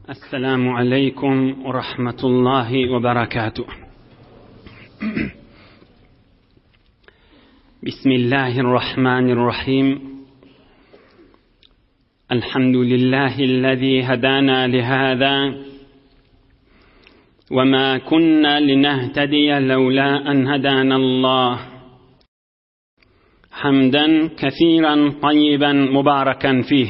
Esselamu aleýkum we rahmetullahi we berekatuh. Bismillahirrahmanirrahim. Elhamdülillahi'llezî hedâna lihâzâ ve mâ kunnâ linehtediye levlâ en hedânallâh. Hamden kesiren tayyiben mübareken fih.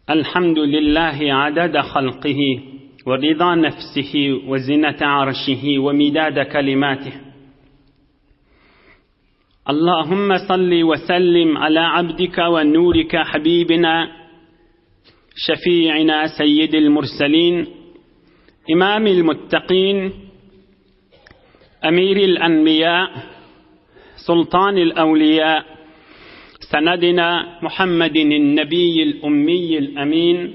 Elhamdülillahi adede halqihi ve rida nefsihi ve zinete arşihi ve midade kelimatih. Allahümme salli ve sellim ala abdika ve nurika habibina şefi'ina seyyidil murselin imamil muttakin amiril enbiya sultanil evliya سندنا محمد النبي الأمي الأمين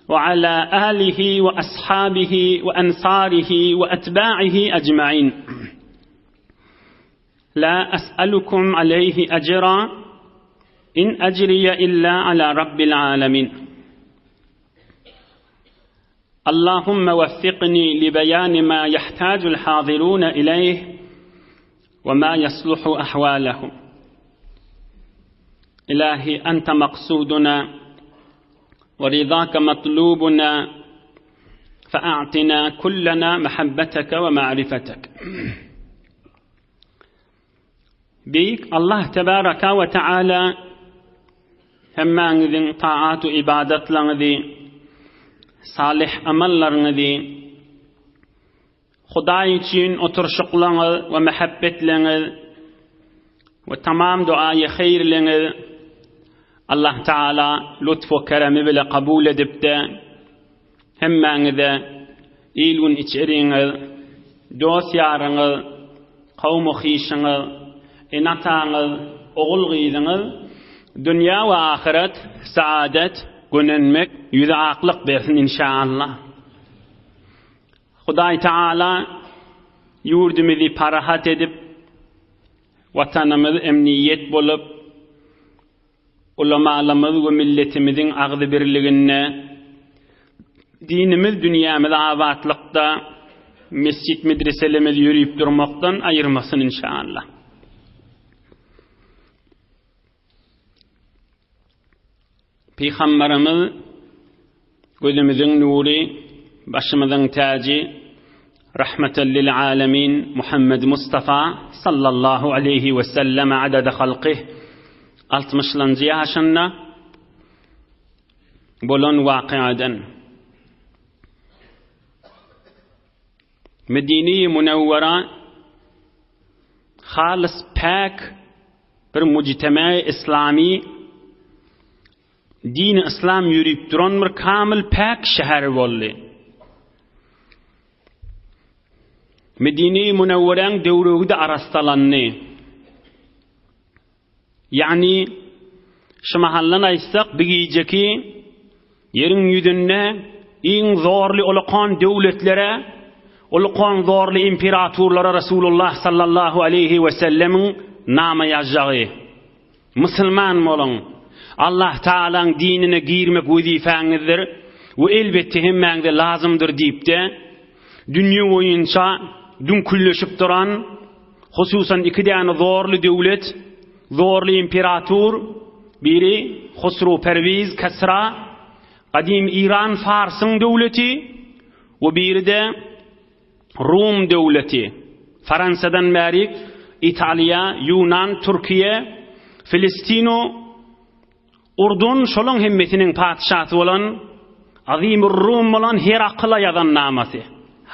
وعلى آله وأصحابه وأنصاره وأتباعه أجمعين لا أسألكم عليه أجرا إن أجري إلا على رب العالمين اللهم وفقني لبيان ما يحتاج الحاضرون إليه وما يصلح أحوالهم إلهي أنت مقصودنا ورضاك مطلوبنا فأعطنا كلنا محبتك ومعرفتك Beýik Allah tebaraka we taala hemmäňiziň taat-u ybadatlaryňyzy, salyh amallaryňyzy, Hudaý üçin oturyşyklaryňyz we mähebbetleňiz we tamam duaýy haýyrlaryňyz Allah Taala lutf we keremi bile kabul edipde Hemmäňize il-gün içeriňiz, dost-ýaryňyz, kowum-u-hyşyňyz, ene-ataňyz, ogul-gyzyňyz dünýä we ahyret saadet, gönenmek, ýüzi aklyk bersin inşaallah. Hudaý Taala ýurdumyzy parahat edip, Watanymyz emniýet bolup, Ulamalarymyz we milletimiziň agzybirliginde, dinimiz dünýämiz abatlykda, mesjit medreselerimiz ýörüp durmakdan aýyrmasyn inşallah. Pygamberimiz gözümiziň nury, başymyzyň täji, rahmeten lil alemin Muhammed Mustafa sallallahu aleyhi ve sellem adada halkyh 60-lanjy ýaşynda bolan wakyadan Medine-i Munewwera halys päk bir mujteme islami dini islam ýörüp duran bir kamil päk şäher boldy. Medine-i Munewweräň döwregi-de arassalandy. Ýagny, şu mahaldan aýtsak, bu gijeki ýeriň ýüzünde iň zorly ulakan döwletlere, ulakan zorly imperatorlara Resulullah sallallahu aleýhi we sellemiň nama ýazjagy. Musulman boluň! Allah Tagalaň dinine girmek wezipäňizdir we elbetde hemmäňize lazymdyr diýip-de, dünýe boýunça düňkülleşip duran, Hususan iki däne zorly döwlet, zorly imperatur, biri Husru Perwiz Kesra, gadym Iran Farsyň döwleti we biri-de Rum döwleti. Faransadan bärik Italiýa, Ýunan, Türkiýe, Filistino, Urdun şolaň hemmesiniň patyşasy bolan Azimur Rum bolan Herakyla ýazan namasy.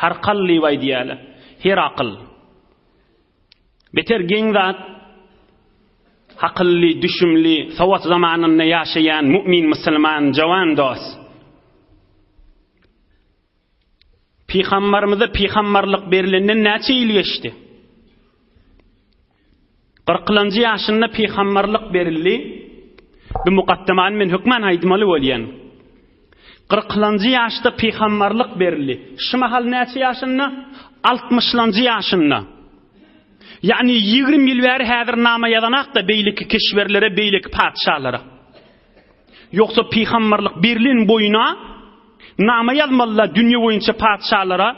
Harkal diýip aýdýarlar. Herakyl. Beter geň zat, akylly, düşümli, sowat zamanynda ýaşaýan mu'min musulman jawan dost. Pygambarymyza pygambarlyk berilenden näçe ýyl geçdi? Kyrklanjy ýaşynda pygambarlyk berildi. Bu mukaddemany men hökman aýdmaly bolýan. Kyrklanjy ýaşda pygambarlyk berildi. Şu mahal näçe ýaşynda? Altmyşlanjy ýaşynda. Ýagny 20 ýyl bäri häzir nama ýazanakda beýleki keşwerlere, beýleki patyşalara. Ýogsa pygamberlik berlen boýuna nama ýazmalylar dünýe boýunça patyşalara,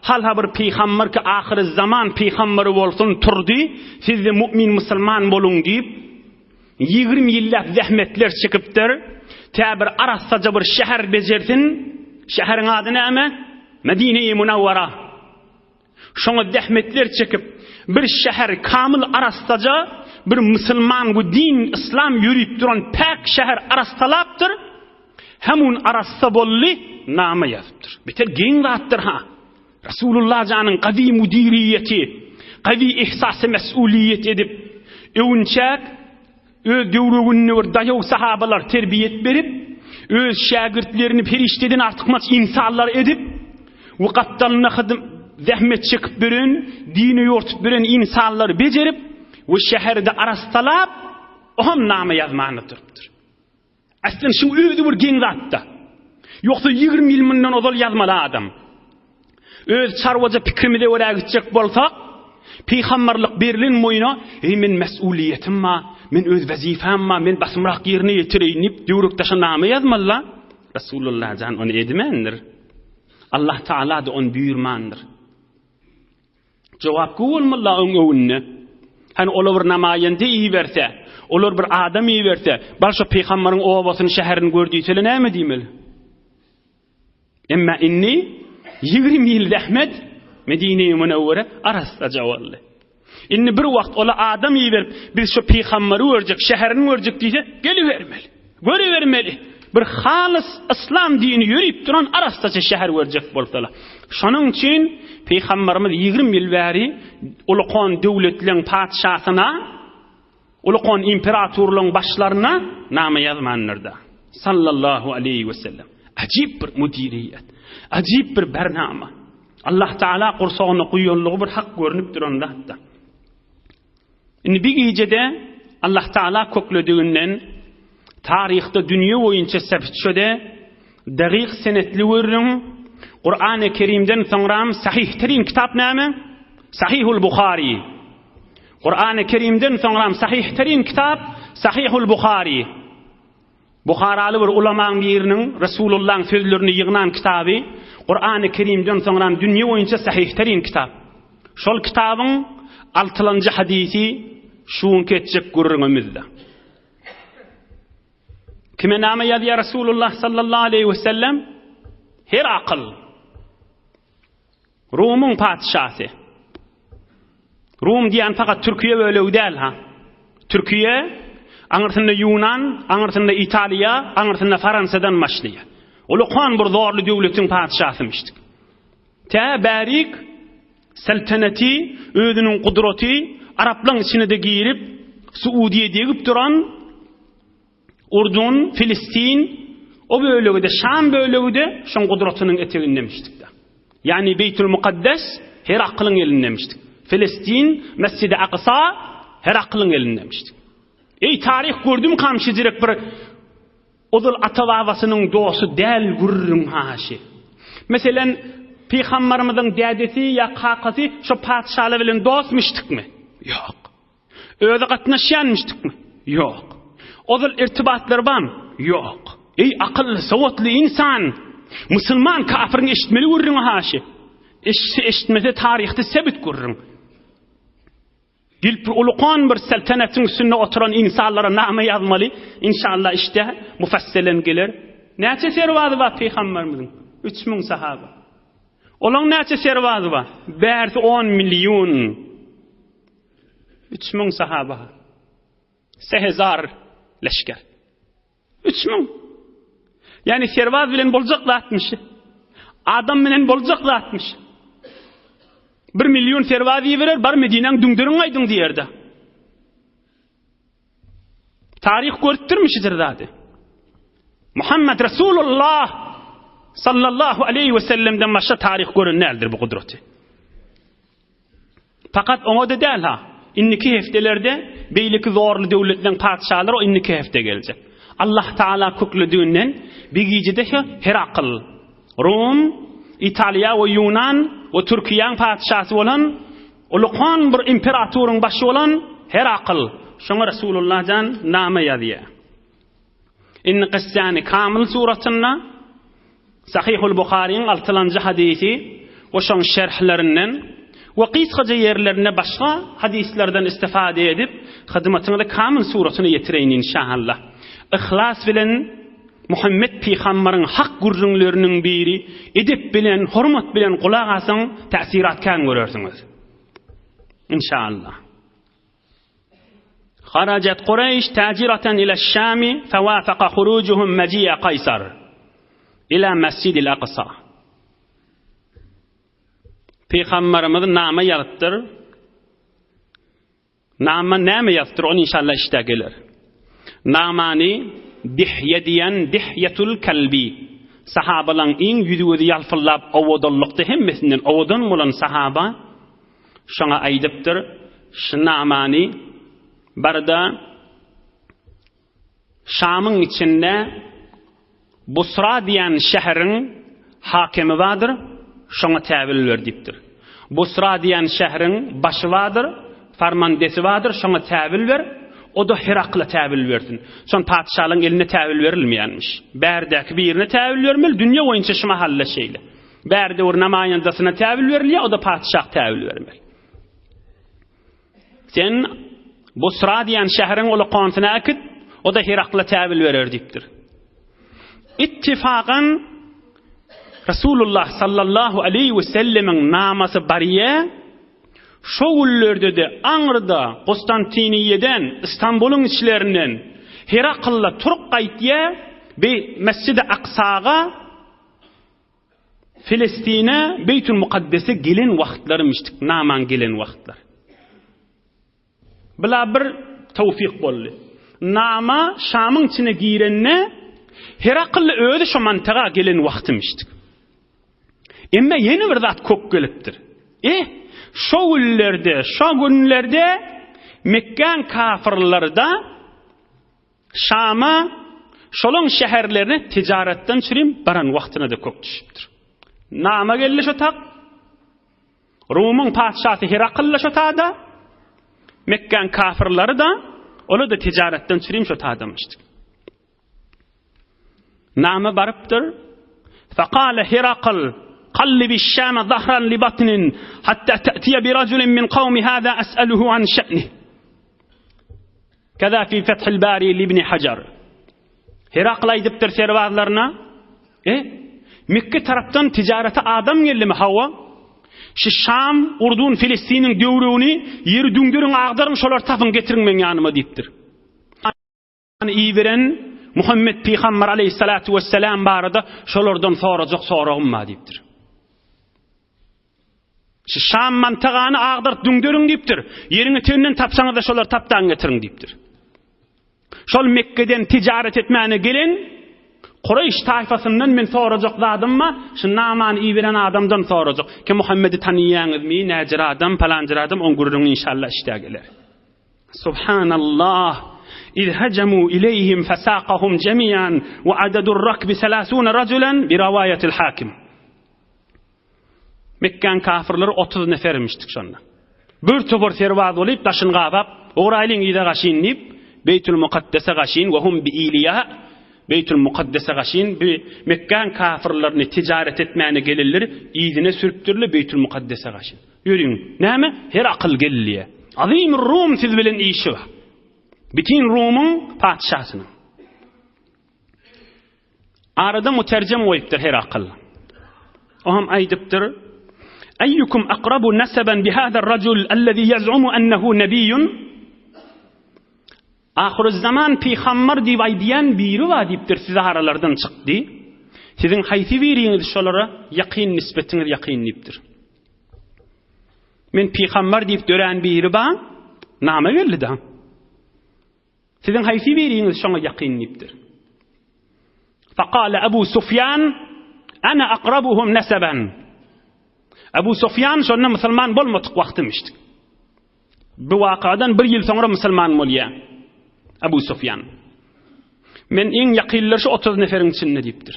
Halha bir pygamber ki ahyry zaman pygamberi bolsun turdy, siz-de mu'min musulman boluň diýip, 20 ýyllap zähmetler çekipdir. Tä bir arassaja bir şäher bejersin. Şäheriň ady näme? Medine-i Munawwara. Şoňa zähmetler çekip, bir şäher kamyl arassaja, bir musulman we din yslam ýörüp duran päk şäher arassalapdyr. Hem un arassa boldy, nama ýazypdyr. Beter geň zatdyr ha. Rasulullah janyň gawy müdiriýeti, gawy ihsasy mes'uliýet edip, öwünçäk Öz döwreginde bir daýaw sahabalar terbiýet berip, öz şägirtlerini perişdeden artykmaç ynsanlar edip we gapdalynda hydym zähmet çekip beren, dine ýortup beren ynsanlary bejerip we şäheri-de arassalap, o hem nama ýazmanda durupdyr. Aslynda şuň özi bir geň zatda. Ýogsa 20 ýyl mundan ozal ýazmaly adam. Öz çarwaja pikrimize görä gitjek bolsak, pygamberlik berlen boýuna, eý men mes'uliýetim bar, men öz wezipem bar, men basymrak ýerine ýetireýin diýip döwrekdaşa nama ýazmaly-la. Resulullah jan ony edmändir. Allah Taala-da ony buýurmandyr. Jogap gowy bolmaly-la oň öwünde. Hany olar bir namaýende iberse, olar bir adam iberse, bar şo pygambaryň obasyny, şäherini gör diýsele näme diýmeli? Emma indi 20 ýyl zähmet Medine-i Münewwere arassaja boldy. Indi bir wagt ola adam iberip, biz şu pygamberi görjek, şäherini görjek diýse, gelibermeli. Görübermeli. Bir halys yslam dini ýörüp duran arassaça şäher görjek bolsalar. Şonuň üçin pygamberimiz 20 ýyl bäri ulukan döwletleň patyşasyna Ulukan imperatorlaryň başlaryna nama ýazmandyr-da. Sallallahu aleýhi we sellem. Ajyp bir müdiriýet. Ajyp bir bernama. Allah Taala gursagyna guýanlygy bir hak görnüp duran zatda. Indi bir gijede Allah Taala köklediginden taryhda dünýe boýunça sebitçede dagyk senetli görüň. Kur'an-ı Kerimden soňram sahih terin kitap näme? Sahihul Buhari. Kurany Kerimden soňram sahyh terin kitap Sahyhul Buhary. Buharaly bir ulamaň biriniň Resulullahyň sözlerini ýygnan kitaby Kurany Kerimden soňram dünýe boýunça sahyh terin kitap. Şol kitabyň altylanjy hadysy şu günki etjek gürrüňimizde. Kime name ýazýar Resulullah sallallahu aleyhi ve sellem? Her akyl. Rumyň patyşasy. Rum diýen fakat Türkiýe bölegi däl ha. Türkiýe aňyrsynda Ýunan, aňyrsynda Italiýa, aňyrsynda Fransiýadan başlaýar. Ulukan bir zorly döwletiň patyşasymyşdyk. Tä bärik saltanati, özüniň gudraty araplaryň içine-de girip, Suudiýe degip duran Urdun, Filistin, o bölegi-de, Şam bölegi-de şoň gudratynyň etegindemişdik-de. Ýagny Beýtül Mukaddes Heraklyň elindemişdik. Filistin, Mesjidi Aksa Heraklyň elindemişdik. Eý, taryh gördümkam şijirek bir ozal ata-babasynyň dosty däl gürrüň haşy. Meselen, pygambarymyzyň dädesi ýa kakasy şo patyşalar bilen dostmuşdykmy? Ýok. Özi gatnaşýanmyşdykmy? Ýok. Ozal irtibatlary barmy? Ýok. Eý, akylly, sowatly ynsan! Musulman kafiriň eşitmeli gürrüňi haşy. Eşitse, eşitmese taryhda sebit gürrüň. Gelip bir ulukan bir seltenetin üstünde oturan insanlara name ýazmaly. Inşallah işte mufasselen geler. Näçe serbazy bar pygamberimiziň? 3000 sahaba. Olaň näçe serbazy bar? Bärsi 10 million. 3000 sahaba. Sehezar leşger. 3000. Yani serbaz bilen boljak zatmyş. Adam bilen boljak zatmyş. Bir milyon serbaz iberer, bar Medinäň düňderiň aýdyň diýerdi. Taryh görüpdirmi şidir zady? Muhammed Resulullah sallallahu aleyhi ve sellemden başga taryh gören däldir bu gudraty. Fakat oňa-da däl ha. Indiki hepdelerde beýleki zorly döwletleriň patyşalary o indiki hepde geljek. Allah Taala köklediginden bir gijede Herakl, Rum, Italiýa we Ýunan we Türkiýäň patyşasy bolan ulukan bir imperatoryň başy bolan Herakl şoňa Resulullah jan name ýazýar. Indi kyssany kamyl suratynda Sahyhul Buharyň altylanjy hadysy we şoň şerhlerinden we gysgaja ýerlerinde başga hadyslardan istifade edip, hyzmatyňyza kamyl suratyny ýetireýin inşaallah. Yhlas bilen Muhammet pygambaryň hak gürrüňleriniň biri edep bilen, hormat bilen gulak asyň, täsirat kän görersiňiz. Inşaallah. Harajat Kureýş täjiratan ila Şami fewafaka hurujuhum mejia Kaýsar ila Mesjidil Aksa. Pygamberimiz nama ýazypdyr. Nama näme ýazypdyr, ony inşallah işde geler. Namany Dihýe diýen Dihýetul Kalbi sahabalaň iň ýüzi-gözi ýalpyldap owadanlykda hemmesinden owadan bolan sahaba Şoňa aýdypdyr, Şu namany bar-da, Şamyň içinde Busra diýen şäheriň hakemi bardyr, şoňa täwil ber diýipdir. Busra diýen şäheriň başy bardyr, farmandesi bardyr, şoňa täwil ber, o-da Herakla täwil bersin. Şon patyşalaryň eline täwil berilmeýänmiş. Bärdäki birine täwil bermeli, dünýe boýunça şu mahalla şeýle. Bärde bir namaýandasyna täwil berilýär, o-da patyşah täwil bermeli. Sen Busra diýen şäheriň ulakansyna äkit, o-da Herakla täwil berer diýipdir. Ittifakan Resulullah sallallahu aleyhi we sellemiň namasy barýa, şo günlerde-de aňyrda Konstantiniýeden, Istanbulyň içlerinden Heraklla turup gaýtýa, bi Mesjidi Aksaga Filistine Beýtül Mukaddese gelen wagtlarymyşdyk, naman gelen wagtlar. Bula bir towfyk boldy. Nama Şamyň içine girende Herakl özi şo mantaga gelen wagtymyşdyk. Emma ýene bir zat kok gelipdir. E, şo günlerde, şo günlerde Mekgäň kafyrlary-da Şama, şolaň şäherlerine tijaretden çürim baran wagtyna-da kök düşüpdir. Nama geldi şo tak. Rumyň patyşasy Herakl-da şo tada. Mekgäň kafyrlary-da, olar-da tijaretden çürim şo tadamyşdyk. Nama barypdyr. Fekale Herakl, Kallibi Şame zahran li batnin, hatta te'tiye bi raculin min kavmi hâzâ es'eluhu an şe'nih. Keza fi Fethil Bari li ibn Hajar. Herakl aýdypdyr serbazlaryna, E, Mekke tarapdan tijarete adam geldimi? Hawa. Şu Şam, Urdun, Filistiniň döwrügini ýeri düňderiň, agdaryň, şolary tapyň, getiriň meň ýanyma diýipdir. Iberen Muhammet pygamber aleyhissalatu vesselam barada şolardan sorajak soragym bar diýipdir. Şu Şam mantagany agdaryp düňderiň diýipdir. Ýeriň eteginden tapsaňyz-da şolary tapdan getiriň diýipdir. Şol Mekgeden tijaret etmäne gelen Kureýş taýfasyndan men sorajak zadym bar, şu namany iberen adamdan sorajak. Ki Muhammedi tanyýaňyzmy, näjir adam, palanjyr adam, oň gürrüňi inşallah işdä geler. Subhanallah. İz hecemu ileyhim fesaqahum jemian ve adedur rakbi selasune raculen bi ravayetil hakim. Mekgäň kafyrlary 30 nefermişdik şonda. Bir topar serbaz bolup daşyny gabap, Ugraýlyň yza gaşyn diýip, Beýtül Mukaddese gaşyn we hum bi Iliýa Beýtül Mukaddese gaşyn bi Mekgäň kafyrlaryny tijaret etmäne gelenleri yzyna sürüpdirler Beýtül Mukaddese gaşyn. Ýörüň, näme? Her akyl gelilýär. Azim Rum siz bilen işi bar. Bitin Rumuň patyşasynyň. Arada muterjem goýupdyr Herakl. O hem aýdypdyr, Eýýukum akrabu nasaban bi hada rajul allazi yaz'umu annahu nabiyyun Ahyrüzzaman pygambar diýip aýdýan biri bar diýipdir, siz aralardan çykdy. Siziň haýsy biriňiz şolara ýakyn nisbetiňiz ýakyn diýipdir. Men pygambar diýip dörän biri bar, name geldi da? Siziň haýsy biriňiz şoňa ýakyn diýipdir. Fekale Ebu Sufýan, Ana akrabuhum neseben. Ebu Sufýan şonda musulman bolmadyk wagtymyşdy. Bu wakadan bir ýyl soňra musulman bolýar. Ebu Sufýan. Men iň ýakynlar şu 30 neferiň içinde diýipdir.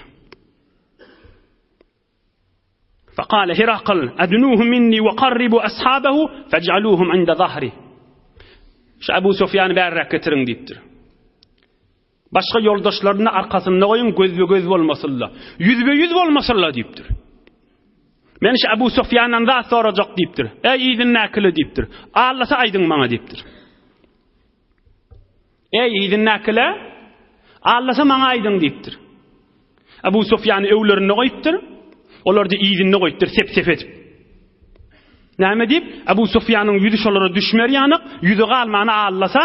Fekale Herakl, Ednuhu minni we karribu ashabehu fec'aluhum inde zahri. Şu Ebu Sufýany bärräk getiriň diýipdir. Başga ýoldaşlaryny arkasynda goýuň, gözbe-göz bolmasynla. Ýüzbe-ýüz bolmasynla diýipdir. Men şu Abu Sufýandan zat sorajak diýipdir. Eý yzyndakylar diýipdir. Allasa aýdyň maňa diýipdir. Eý yzyndakylar, allasa maňa aýdyň diýipdir. Abu Sufýany öwlerinde goýupdyr. Olar-da yzynda goýupdyr, sep-sep edip. Näme diýip? Abu Sufýanyň ýüzi şolara düşmer ýanak, ýüzi galmany allasa,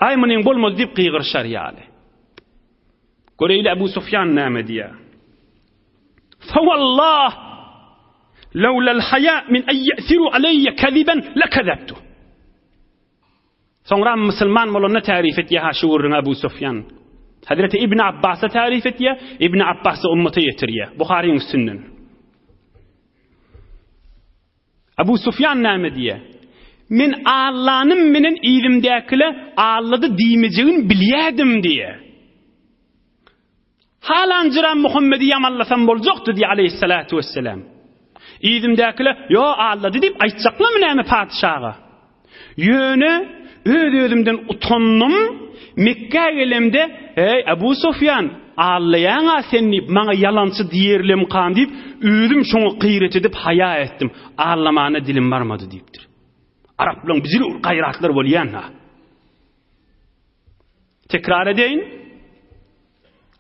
aý munyň bolmaz diýip gygyryşar ýaly. Göreýli Abu Sufýan näme diýýär? Fawallah lawlal haya min an ya'thiru alayya kadiban lakedabtu. Soňra musulman bolanda tarif etýär ha şu gürrüňi Abu Sufýan. Hazreti Ibn Abbasa tarif etýär, Ibn Abbas ummata ýetirýär. Buharyň üstünden. Abu Sufýan näme diýýär? Men Allanym menen yzymdäkile Allady diýmejegini bilýärdim diýýär. Halanjyran Muhammedi ýamanlasam boljakdy diýýär aleýhissalatu wesselam. Yzymdäkiler, Ýo, allady diýip aýtjaklamy näme patyşaga? Ýöne öz-özümden utandym, Mekgä gelemde, Eý, Abu Sufýan, allaýaň-a sen diýip, maňa ýalançy diýerlemkam diýip, özüm şoňa gyýrat edip haýa etdim. Allamana dilim barmady diýipdir. Araplaryň bijili gaýratlary bolýan-ha. Tekrar edeýin.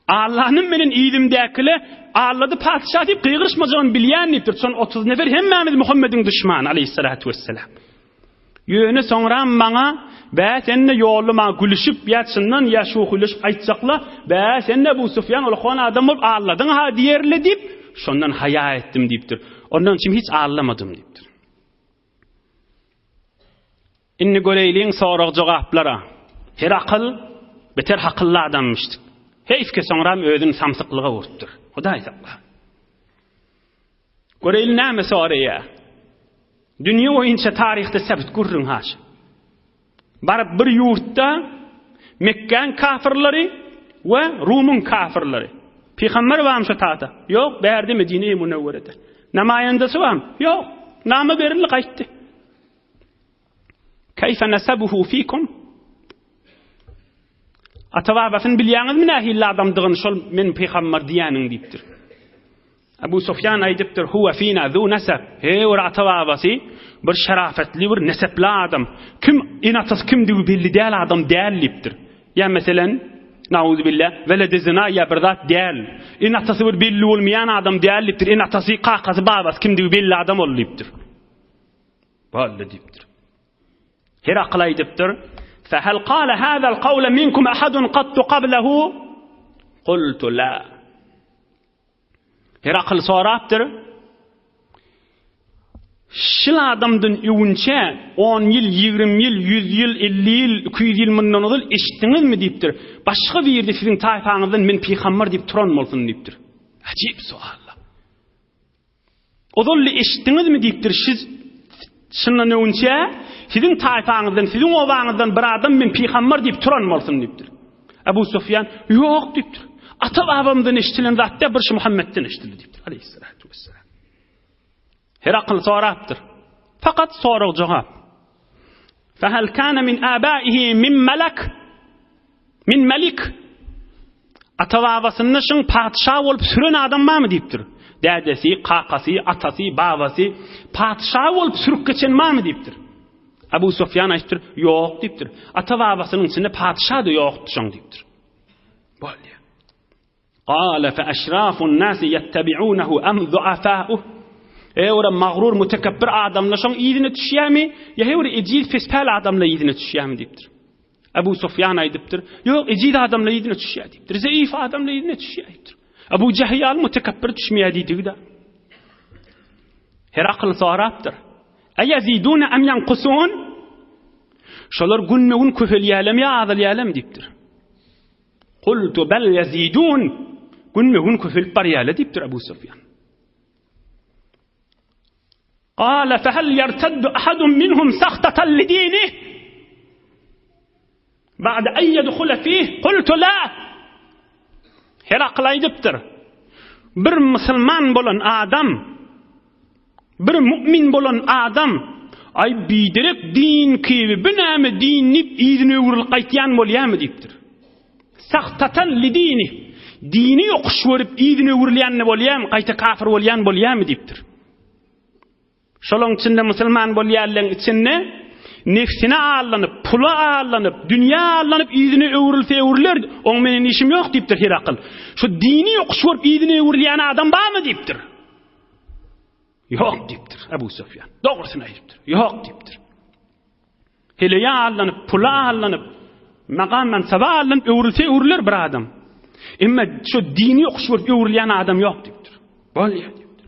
Allanyň meniň yzymdäkile Allady patyşa diýip gygyryşmajagyny bilýän diýipdir. Şon 30 nefer hemmämiz Muhammediň duşmany aleyhissalatu vesselam. Ýöne soňra maňa bä sen-de ýolda maňa gülüşip ýa çyndan ýa şuhylaşyp aýtjakla, bä sen-de Abu Sufýan ol hon adam bolup alladyň ha diýerle diýip, şondan haýa etdim diýipdir. Ondan üçin hiç allamadym diýipdir. Indi göreýliň sorag-jogaplara. Herakyl beter hakylly adamyşdyk. Heýf ki soňram özüni samsyklyga urupdyr. Hudaý sakla. Göreýli näme soraýa. Dünýe boýunça taryhda sebit gürrüň haş. Baryp bir ýurtda Mekgäň kafirleri we Rumyň kafirleri. Pygamber barmy şo tata? Ýok, bärde Medine-i Münewwerede. Namaýandasy barmy? Ýok. Nama berildi gaýtdy. Keýfe nesebuhu fikum? Ata-babasyny bilýäňizmi nähili adamdygyny şol men pygamber diýýäniň diýipdir. Abu Sufýan aýdypdyr, Huwa fina zu neseb. He, bir ata-babasy bir şerafetli bir nesepli adam. Kim ene-atasy kimdigi belli däl adam däl diýipdir. Ýa meselen, Nauzubillah, weledi zina ýa bir zat däl. Ene-atasy bir belli bolmaýan adam däl diýipdir. Ene-atasy, kakasy, babasy kimdigi belli adam ol diýipdir. Boldy diýipdir. Herakl aýdypdyr, Fehel kale hazel kawle minkum ahadun kattu qablehu? Kultu la. Herakl sorapdyr, Şil adamdan öwünçä on ýyl, 20 ýyl, 100 ýyl, 50 ýyl, 200 ýyl mundan ozal eşitdiňizmi diýipdir. Başga birde siziň taýpaňyzdan men pygamber diýip turan bolsun diýipdir. Ajyp sual. Ozal-da eşitdiňizmi diýipdir, şiz şyndan öňünçä siziň taýpaňyzdan, siziň obaňyzdan bir adam men pygamber diýip turan bolsun diýipdir. Abu Sufýan, ýok diýipdir. Ata-babamdan eşidilen zat däl, bir şu Muhammedden eşidildi diýipdir. Aleyhissalatu vesselam. Herakl sorapdyr. Fakat sorag-jogap. Fehel kana min abaihi min melek? Min melik. Ata-babasynda şyň patyşa bolup süren adam barmy diýipdir. Dädesi, kakasy, atasy, babasy patyşa bolup sürüp geçen barmy diýipdir. Abu Sufýan aýtdyr, ýok diýipdir. Ata-babasynyň içinde patyşa-da ýokdy şoň diýipdir. Bolýar. Gale fe eşrafun nasi yettebi'unehu em zuafa'uh. Eý ora magrur mutekebbir adamlar şoň yzyna düşýärmi? Ýa heý bir ejiz pespäl adamlar yzyna düşýärmi diýipdir. Abu Sufýan aýdypdyr, Ýok, ejiz adamlar yzyna düşýär diýipdir. Zeýif adamlar yzyna düşýär diýipdir. Abu Jähl ýaly mutekebbir düşmeýär diýdigi-de. Herakl sorapdyr. Eýezidune em ýankusun? Şolar günbe-gün köpelýärlermi ýa azalýarlarmy diýipdir. Kultu bel ýezidun. Günbe-gün köpelip barýarlar diýipdir Abu Sufýan. Gala fehel yerteddu ahadun minhum sahtatan li dinih? Ba'de en yedhule fih? Kultu la. Herakl aýdypdyr. Bir musulman bolan adam, bir mu'min bolan adam, aý biderek din kibi, bu näme din diýip yzyna öwrülip gaýtýan bolýarmy diýipdir. Sahtatan lidini. Dini ýokuş görüp yzyna öwrülýän-de bolýarmy, gaýta kafir bolýan bolýarmy diýipdir. Şolaň içinde musulman bolýanlaryň içinde nefsine allanyp, pula allanyp, dünýä allanyp yzyna öwrülse öwrüler, oň menen işim ýok diýipdir Herakyl. Şu dini ýokuş görüp yzyna öwrülýän adam barmy diýipdir. Ýok diýipdir Abu Sufýan. Dogrusyny aýdypdyr. Ýok diýipdir. Heleýe allanyp, pula allanyp, magam mansaba allanyp öwrülse öwrüler bir adam. Emma şu dini ýokuş görüp öwrülýän adam ýok diýipdir. Bolýar diýipdir.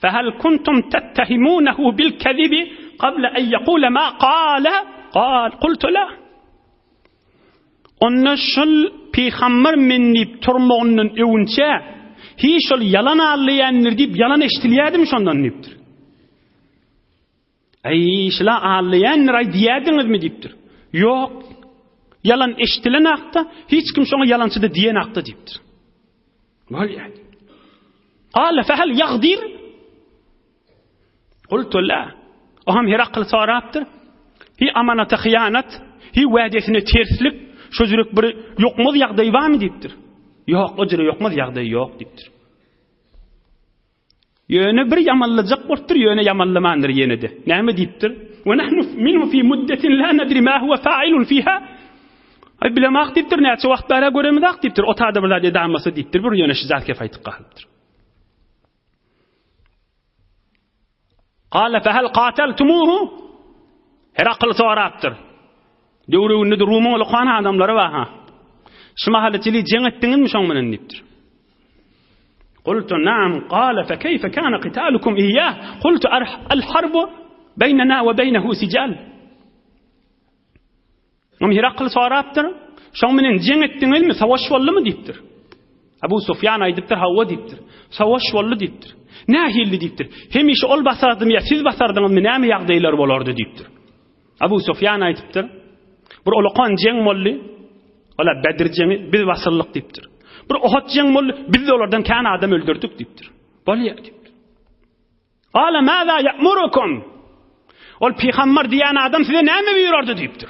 Fehel kuntum tettehimunehu bil kezibi qabla en yekule ma kale kal kultu la. Onda şol pygamber men diýip turmagyndan öwünçä hiç şol ýalan allaýandyr diýip ýalan eşdilýädimi şondan diýipdir. Äý, şula allaýandyr-aý diýýärdiňizmi diýipdir. Ýok. Ýalan eşdilen hakda hiç kim şoňa ýalançy-da diýen hakda diýipdir. Bolýar. Gala fehel ýagdir? Qultu la. O hem Herakl sorapdyr. Hi amanata hyýanat, hi wädesine terslik, şo jürek bir ýokmaz ýagdaý barmy diýipdir. Ýok, o jüre ýokmaz ýagdaý ýok diýipdir. Ýöne bir ýamanlajak bolupdyr, ýöne ýamanlamandyr ýene-de. Näme diýipdir? Wa nahnu minhu fi muddatin la nadri ma huwa fa'ilun fiha. Aý bilemak diýipdir, näçe wagt bäri göremizak diýipdir. O tada bir zat edamasa diýipdir, bir ýöne şu zat kep aýtyp galypdyr. Qala fa hal qataltumuhu? Herakl sorapdyr. Döwrüginde Rumyň ulukan adamlary bar ha. Şu mahaly çili jeň etdiňizmi şoň bilen diýipdir. Qultu na'am qala fa keyfe kana qitalukum iyyah? Qultu al-harbu beynena we beynehu sijal. Oňa Herakl sorapdyr, Şoň bilen jeň etdiňizmi, savaş boldumy diýipdir. Abu Sufýan aýdypdyr, hawa diýipdir. Savaş boldy diýipdir. Nähildi diýipdir. Hemişe ol basardymy ýa siz basardyňyzmy, näme ýagdaýlar bolardy diýipdir. Abu Sufýan aýdypdyr, bir ulakan jeň boldy. Ola Bedr jeňi, biz basyldyk diýipdir. Bir Uhud jeň boldy, biz de olardan kän adam öldürdik diýipdir. Bolýar diýipdir. Gala maza ya'murukum? Ol pygamber diýen adam size näme buýrardy diýipdir.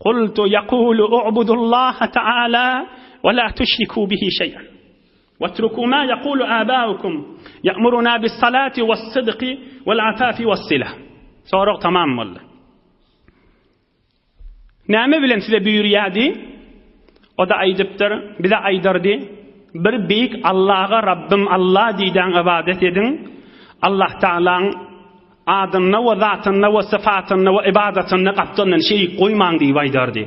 Qultu yaqulu u'budullaha ta'ala we la tushriku bihi şeý'an. Wetruku ma yaqulu abaukum ya'muruna bis-salati was-sidqi wal-afafi was-sila. Sorag tamam boldy. Näme bilen size buýurýardy? O-da aýdypdyr, bize aýdardy, Bir beýik Allaha Rabbym Alla diýdäň ybadat ediň, Allah Tagalaň adynda we zatynda we sypatynda we ybadatynda gapdalyndan şerik goýmaň diýip aýdardy.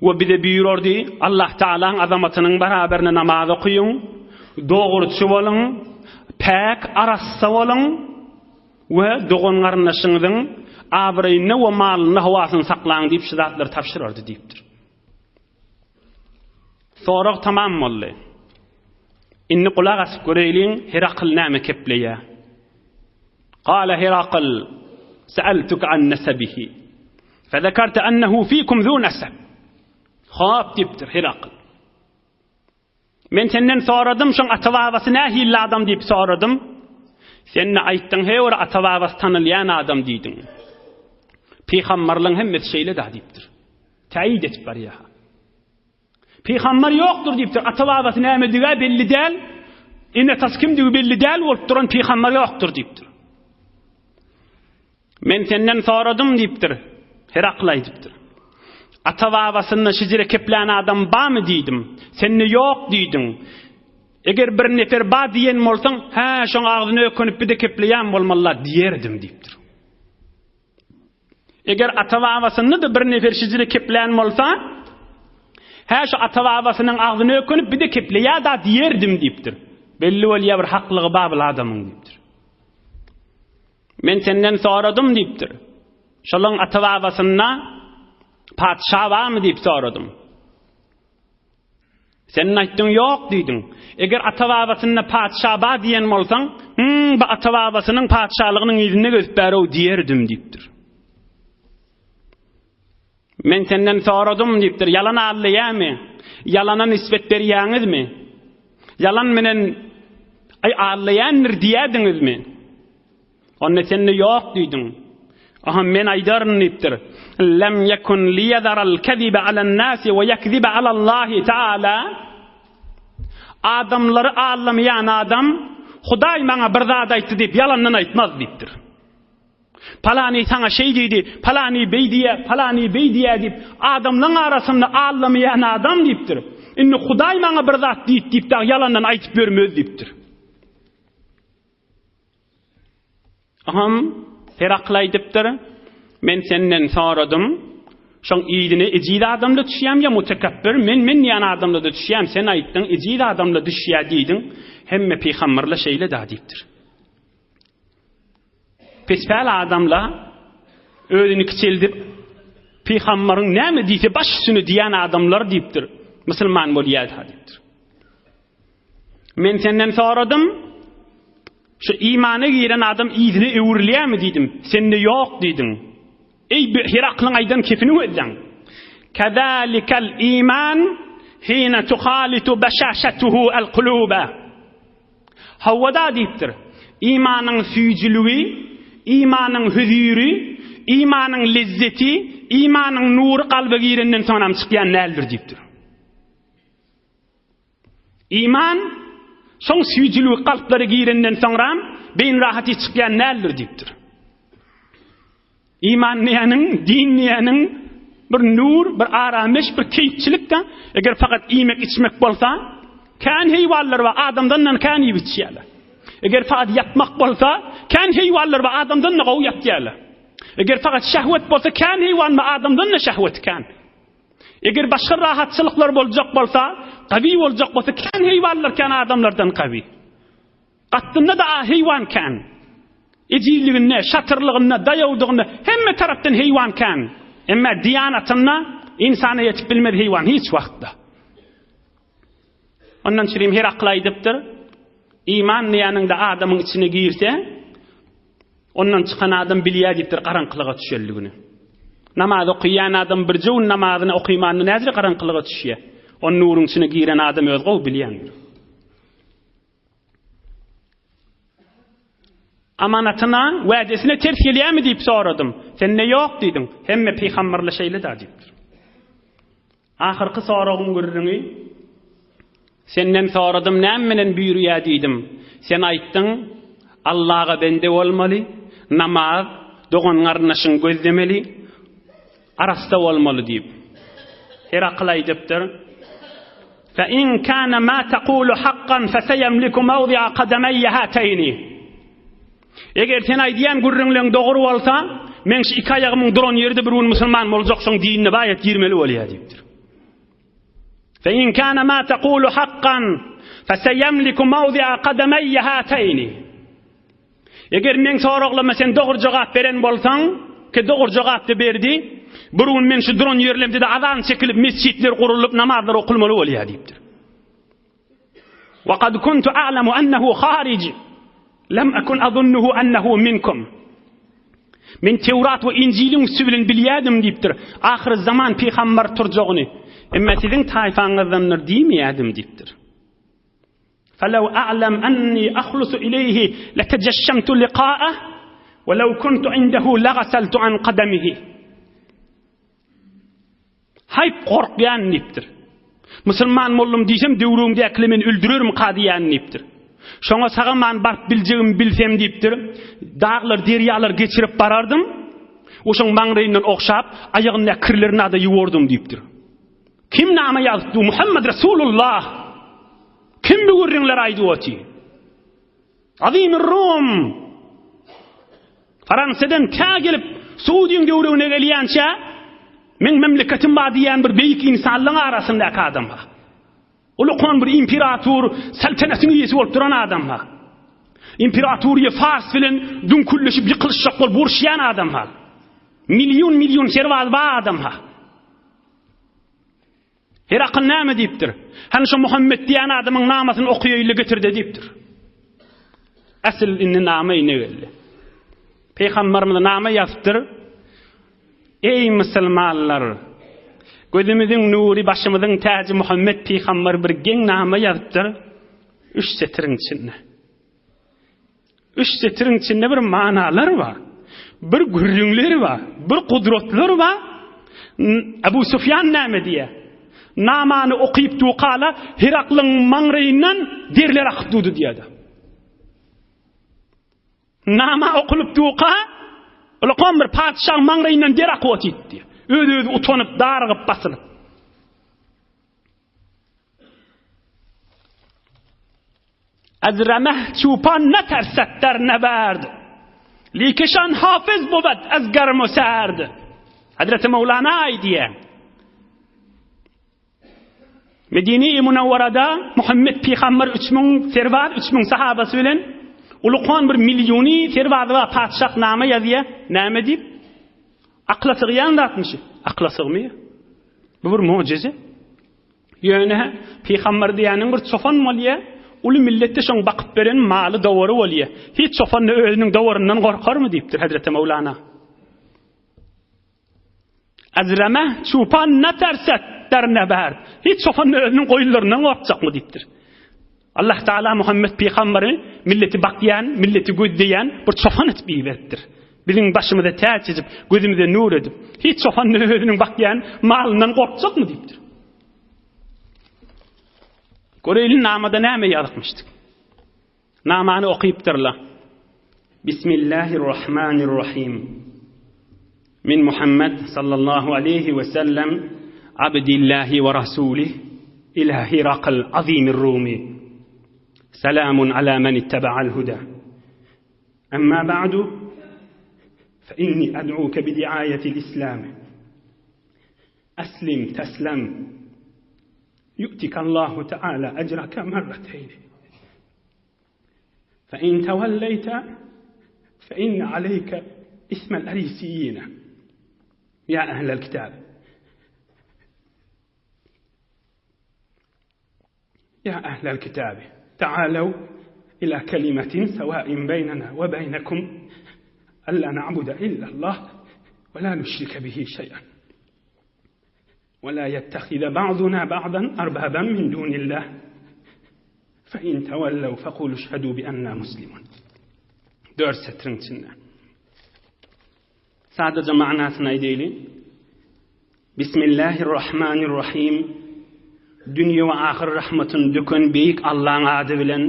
We bize buýurardy, Allah Tagalaň azamatynyň barabarynda namaz okyň, dogruçy boluň, päk, arassa boluň, We dogan-garyndaşyňyzyň abraýyny we malyny hawasyny saklaň diýip şu zatlary tabşyrardy diýipdir. Sorag tamam boldy. Indi gulak asyp göreýliň, Herakl näme kepleýär? Gala Herakl, Sa'altuka an nasabihi. Fezekarta annahu fikum zu nasab. Hop diýipdir Herakl. Men senden soradym, şoň ata-babasy nähili adam diýip soradym. Sen-de aýtdyň, heý bir ata-babasy tanylýan adam diýdiň. Pygamberleň hemmesi şeýle-dä diýipdir. Täýit edip barýar. Pygamber ýokdur diýipdir. Ata-babasy nämedigi belli däl, ene-atasy kimdigi belli däl bolup duran pygamber ýokdur diýipdir. Men senden soradym diýipdir. Herakl aýdypdyr. Ata-babasynda şejere keplän adam barmy diýdim. Sen-de ýok diýdiň. Eger bir nefer bar diýen bolsaň, hä, şoň agzyna ökünip bir-de kepleýän bolmaly-la diýerdim diýipdir. Eger ata-babasynda-da bir nefer şejere keplän bolsa, hä, şu ata-babasynyň agzyna ökünip bir-de kepleýär-da diýerdim diýipdir. Belli bolýar bir haklygy bar bul adamyň diýipdir. Men senden soradym diýipdir. Şolaň ata-babasynda patyşa barmy diýip soradym. Sen aýtdyň ýok diýdiň. Eger ata-babasynda patyşa bar diýen bolsaň, hum, bu ata-babasynyň patyşalygynyň yzynda gezip bärow diýerdim diýipdir. Men senden soradym diýipdir, ýalan aldaýarmy? Ýalana nisbet berýäňizmi? Ýalan menen aý aldaýandyr diýýärdiňizmi? Onda sende ýok diýdiň. Aha men aýdaryn diýipdir. Lem yekun liýezaral kezibe alen-nasi we ýekzibe alallahi taala. Adamlary aldamaýan adam Hudaý maňa bir zat aýtdy diýip ýalandan aýtmaz diýipdir. Palany saňa şeý diýdi, palany beý diýýä, palany beý diýýä diýip adamlaň arasynda aldamaýan adam diýipdir. Indi Hudaý maňa bir zat diýdi diýip dagy ýalandan aýdyp ýörmez diýipdir. Aham, Herakl aýdypdyr, Men senden soradym, şoň yzyna ejiz adamla düşýämi ýa mutekepbir, men-men diýen adamla-da düşýämi, sen aýtdyň, ejiz adamla düşýär diýdiň, hemme pygamberler şeýle-dä diýipdir. Pespäl adamla özüni kiçeldip, pygamberiň näme diýse baş üstüne diýen adamlar diýipdir, musulman bolýar-da diýipdir. Men senden soradym, şu imana giren adam yzyna öwrülýärmi diýdim. Sende ýok diýdiň. Eý, Heraklyň aýdan kepini gözläň. Kezalikal iman hina tuhalitu başashatuhu al-quluba. Hawa-da diýipdir. Imanyň süýjüligi, imanyň höziri, imanyň lezzeti, imanyň nury kalba girenden soňam çykýan däldir diýipdir. Iman, soň süýjüligi kalplara girenden soňram beýin rahaty çykýan däldir diýipdir. Iman diýeniň, din diýeniň bir nur, bir arameş, bir keýpçilik-de, eger fakat iýmek içmek bolsa, kän heýwanlar bar, adamdandan kän iýip içýärler. Eger fakat ýatmak bolsa, kän heýwanlar bar, adamdan-da gowy ýatýarlar. Eger fakat şehwet bolsa, kän heýwan bar, adamdan-da şehweti kän. Eger başga rahatçylyklar boljak bolsa, gawy boljak bolsa, kän heýwanlar kän adamlardan gawy. Gatlynda-da heýwan kän. Ejizliginde, şatyrlygynda, daýawdygynda hemme tarapdan heýwan kän. Emma diýanatynda ynsana ýetip bilmez heýwan hiç wagtda. Ondan çürim Herakl aýdypdyr, Iman diýeniňde adamyň içine girse, ondan çykan adam bilýär diýipdir garaňkylyga düşenligini. Namaz okaýan adam birje gün namazyny okymanda nädire garaňkylyga düşýär? On nuruň içine giren adam öz gowy bilýändir. Amanatyna, wädesine ters gelýärmi diýip soradym. Sende ýok diýdiň. Hemme pygamberler şeýle-dä diýipdir. Ahyrky soragyň gürrüňi, Senden soradym näme bilen buýurýar diýdim. Sen aýtdyň, Allaga bende bolmaly, namaz, dogan-garyndaşyňy gözlemeli, arassa bolmaly diýip. Herakyl aýdypdyr, Fe in kana ma taqulu hakkan fe seyemliku mawdi'a kadameyye hateyni. Eger sen aýdýan gürrüňleň dogry bolsa, meň şu iki aýagymyň duran ýerde bir gün musulman boljak şoň dinine baýat girmeli bolýar diýipdir. Fe in kana ma taqulu hakkan fe seyemliku mawdi'a kadameyye hateyni. Eger meň soraglama sen dogry jogap beren bolsaň, ki dogry jogap-da berdi, bir gün men şu duran ýerlemde-de azan çekilip, mesjitler gurulyp, namazlar okulmaly bolýar diýipdir. Wa kad kuntu a'lamu annahu harij, lam akun azunnuhu annahu minkum. Men Tewrat we Injiliň üsti bilen bilýärdim diýipdir. Ahyr zaman pygamber turjagyny. Emma siziň taýfaňyzdandyr diýmeýärdim diýipdir. Felew a'lem enni ahlusu ileýhi letejeşşemtu liqa'ah we lew kuntu indehu legaseltu an kademihi. Haýp gorkýan diýipdir. Musulman boldum diýsem döwrüňdäkili meni öldürermika diýýän diýipdir. Şoňa sag-aman baryp biljegimi bilsem diýipdir. Daglar, derýalar geçirip barardym. Oşoň maňraýyndan ogşap, aýagyndaky kirlerini-de ýuwardym diýipdir. Kim nama ýazypdy? Muhammed Resulullah. Kim bu gürrüňleri aýdyp oty? Azim Rum. Fransiýadan tä gelip Saudyň döwregine gelýänçä meň memleketim bar diýýän bir beýik insanlaryň arasyndaky adam bar. Ulukan bir imperator saltanatyň eýesi bolup duran adam bar. Imperatoriýa Fars bilen düňkülleşip ýykylyşjak bolup uruşýan adam bar. Million-million serbaz bar adam bar. Herakl näme diýipdir? Hany şo Muhammet diýen adamyň namasyny okaýaýly getirde diýipdir. Asyl indi nama ine geldi. Pygamberimiz nama ýazypdyr. Eý musulmanlar! Gözümiziň nury, başymyzyň täji Muhammet pygamber bir geň nama ýazypdyr. Üç setiriň içinde. Üç setiriň içinde bir manalar bar. Bir gürrüňleri bar, bir gudratlary bar. Abu Sufýan näme diýýär? Namany okyp dukala Heraklyň maňraýyndan derler akyp durdy diýýär. Nama okulyp duka, ulakan bir patyşaň maňraýyndan der akyp otydy diýýär. Öz-özi utanyp, darygyp, basylyp. Az remeh çupan netersed der neberd. Likişan hafiz buwed az germ u serd. Hazreti Mevlana aýdýar. Medine-i Munawwarada Muhammet pygamber 3000 serbaz, 3000 sahabasy bilen ulukan bir milliony serbazy bar patyşah nama ýazýar. Näme diýip? Akla sygýan zatmy şu? Akla sygmaýar. Bu bir mujize. Ýöne pygamber diýýäniň bir çopan bolýar, uly milletde şoň bakyp beren maly dowary bolýar. Hiç çopan-da özüniň dowaryndan gorkarmy diýipdir Hezreti Mewlana. Azrama çupan naterset der neberd. Hiç çopan-da özüniň goýunlaryndan gorkjakmy diýipdir. Allah Taala Muhammet pygamberi milleti bakýan, milleti gözleýän bir çopan edip iberipdir. Biziň başymyza täç edip, gözümize nur edip, hiç çopan özüniň bakýan malyndan gorkjakmy diýipdir. Göreýli namada näme ýazykmyşdyk. Namany okypdyrlar. Bismillahirrahmanirrahim. Min Muhammed sallallahu aleyhi ve sellem abdillahi ve rasulih ila Hirakl azimir Rumi. Selamun ala men ittaba'al huda. Amma ba'du fe inni ad'uke bi diayetil İslam. Eslim teslem. Yu'tikallahu Teala ecrake merreteyni. Fe in tevelleyte fe inne aleyke ismel erisiyine. Ya ehlel kitab. Ya ehlel kitabi. Taalev ila kelimetin sevain beynena ve beynekum alla na'bude illallah ve la nüşrike bihi şey'en. Ve la yettehize ba'duna ba'dan erbaben min dunillah. Fe in tevellev fekulu şhedû bi enna muslimun. Dört setrin içinde. Sadece manasyny aýdaýly. Bismillahirrahmanirrahim. Dünýe we ahyr rahmatyny döken beýik Allaň ady bilen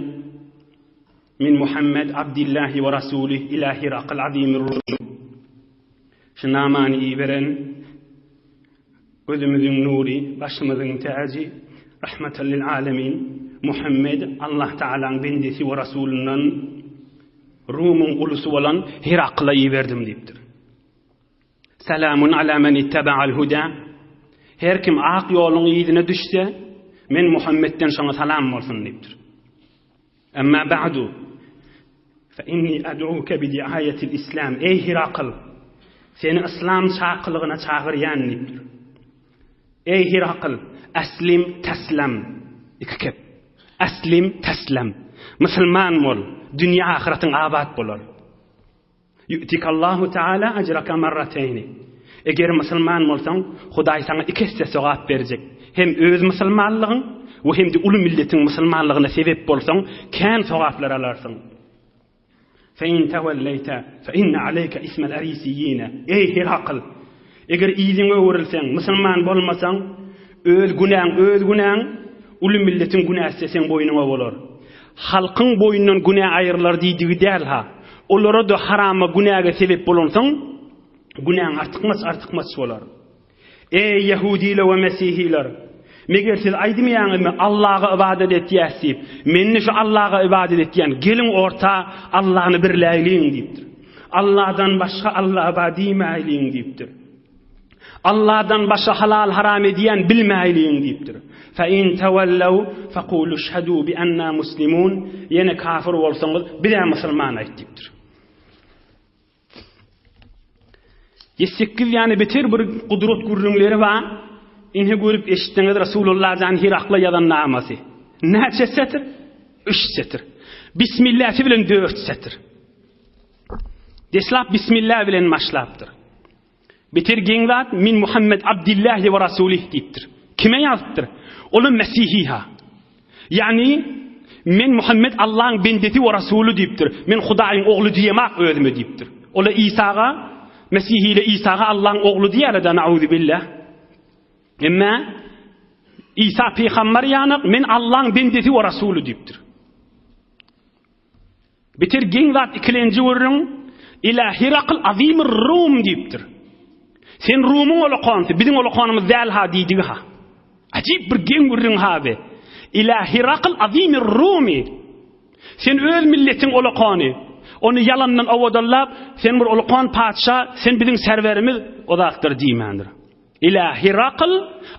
Min Muhammed Abdillahi we Rasulih ila Hirakl azimir Rum. Şu namany iberen gözümiziň nury, başymyzyň täji, rahmatan lil alemin Muhammed Allah Taalaň bendesi we Rasulyndan Rumyň ulusy bolan Herakla iberdim diýipdir. Salamun ala men ittaba'al huda. Her kim ak ýoluň yzyna düşse, men Muhammedden şoňa salam bolsun diýipdir. Emma ba'du fa inni ad'uka bi di'ayatil islam. Ey Herakl, seni islam çakylygyna çagyrýan diýipdir. Eý Hirakl, eslim teslem. Iki kep. Eslim teslem. Musulman bol, dünýe ahyratyň abat bolar. Yu'tikallahu taala ecraka marrateyni. Eger musulman bolsaň, Hudaý saňa iki esse sogap berjek. Hem öz musulmanlygyň we hem-de uly milletiň musulmanlygyna sebep bolsaň, kän sogaplar alarsyň. Fe in tewelleyte fe inne aleyke ismel erisiýine. Eý Herakl! Eger yzyňa öwrülseň, musulman bolmasaň, öz günäň öz günäň, uly milletiň günäsi-de seň boýnuňa bolar. Halkyň boýnundan günä aýrylar diýdigi däl-ha. Olara-da harama, günäge sebep bolansoň, günäň artykmaç-artykmaç bolar. Eý, ýehudiler we mesihiler! Meger siz aýdmaýaňyzmy, Allaha ybadat etýäs diýip? Men-de şu Allaha ybadat etýän, geliň orta, Allany birläýliň diýipdir. Alladan başga Alla bar diýmäýliň diýipdir. Alladan başga halal-haram edýän bilmäýliň diýipdir. Fe in tewellew fekulu şhedû bi enna muslimun, ýene kafir bolsaňyz, biz-ä musulman aýt diýipdir. Ýetsekiz ýany beter bir gudrat gürrüňleri bar. Ine görüp eşitdiňiz Rasulullah jan Hirakla ýazan namasy. Näçe setir? Üç setir. Bismillahsi bilen dört setir. Deslap Bismillah bilen başlapdyr. Beter geň zat min Muhammed Abdillahi we Rasulih diýipdir. Kime ýazypdyr? Olam Mesihi ha. Ýagny men Muhammed Allahyň bendesi we Rasuly diýipdir. Men Hudaýyň ogly diýemak özüme diýipdir. Ola Isaga, Mesihile Isaga Allahyň ogly diýýärler-de, nauzubilla. Emma Isa pygamber ýanak men Allahyň bendesi we rasuly diýipdir. Beter geň zat ikilenji gürrüň Ila Hirakl azimir Rum diýipdir. Sen Rumuň olakanysy, biziň olakanymyz däl ha diýdigi ha. Ajyp bir geň gürrüň ha be. Ila Hirakl azimir Rumi. Sen öz milletiň ulakany. Ony ýalandan owadanlap, sen bir ulakan patyşa, sen biziň serwerimiz, o zatlar diýmändir. Ila Hirakl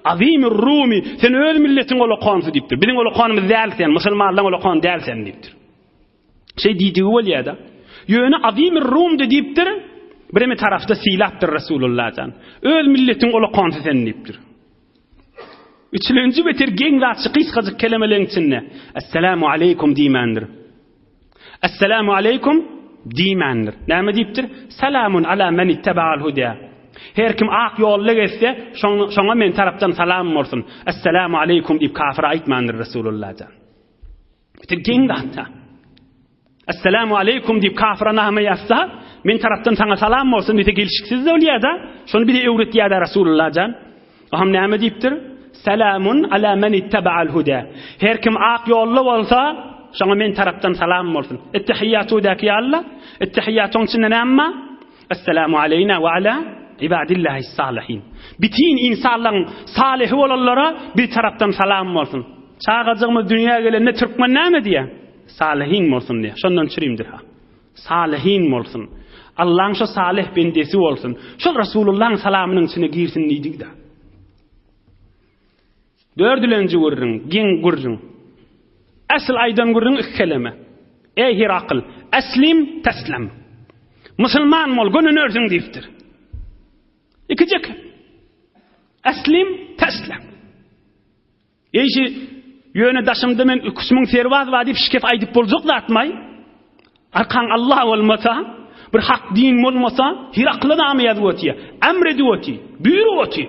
azimir Rumi, sen öz milletiň ulakanysy diýipdir. Biziň ulakanymyz däl sen, musulmanlaryň ulakany däl sen diýipdir. Şeý diýdigi bolýar-da. Ýöne azimir Rumdy diýipdir, bireme tarapda sylapdyr Resulullah jan. Öz milletiň ulakanysy sen diýipdir. Üçülenji beter geň zat şu gysgajyk kelemeleň içinde Esselamu aleýkum diýmändir. Esselamu aleýkum diýmändir. Näme diýipdir? Salamun ala men ittebaal huda. Her kim ak ýolda gezse, şoňa men tarapdan salam bolsun. Esselamu aleýkum diýip kafira aýtmandyr Resulullah jan. Beter geň zat. Esselamu aleýkum diýip kafyra name ýazsa, men tarapdan saňa salam bolsun diýse gelşiksiz bolýar-da. Şony bize öwretýär-de Rasulullah jan. Oham näme diýipdir? Salamun ala men ittaba'al huda. Her kim ak ýolda bolsa, şoňa men tarapdan salam bolsun. Ettehiýatu-däki ýaly-la. Ettehiýatuň içinde näme bar? Esselamu aleýna we ala ibadillahis salihin. Bitin insanlaryň salyhy bolanlara bir tarapdan salam bolsun. Çagajygymyz dünýä gelende türkmen näme diýýär? Salyhin bolsun diýýär. Şondan çürimdir ha. Salyhin bolsun. Allaň şo salyh bendesi bolsun. Şol Resulullahyň salamynyň içine girsin diýdik-de. Dördülenji gürrüň, geň gürrüň. Äsl aýdan gürrüň iki keleme. Eý Hirakyl, eslim teslem. Musulman bol, gönünersiň diýipdir. Ikijek. Eslim teslem. Eýşi, ýöne daşymda men üç müň serbaz bar diýip şikes aýdyp boljak zatmaý? Arkaň Allah bolmasa, bir hak din bolmasa, Hirakla name ýazyp otyr, emr edip otyr, buýrup otyr.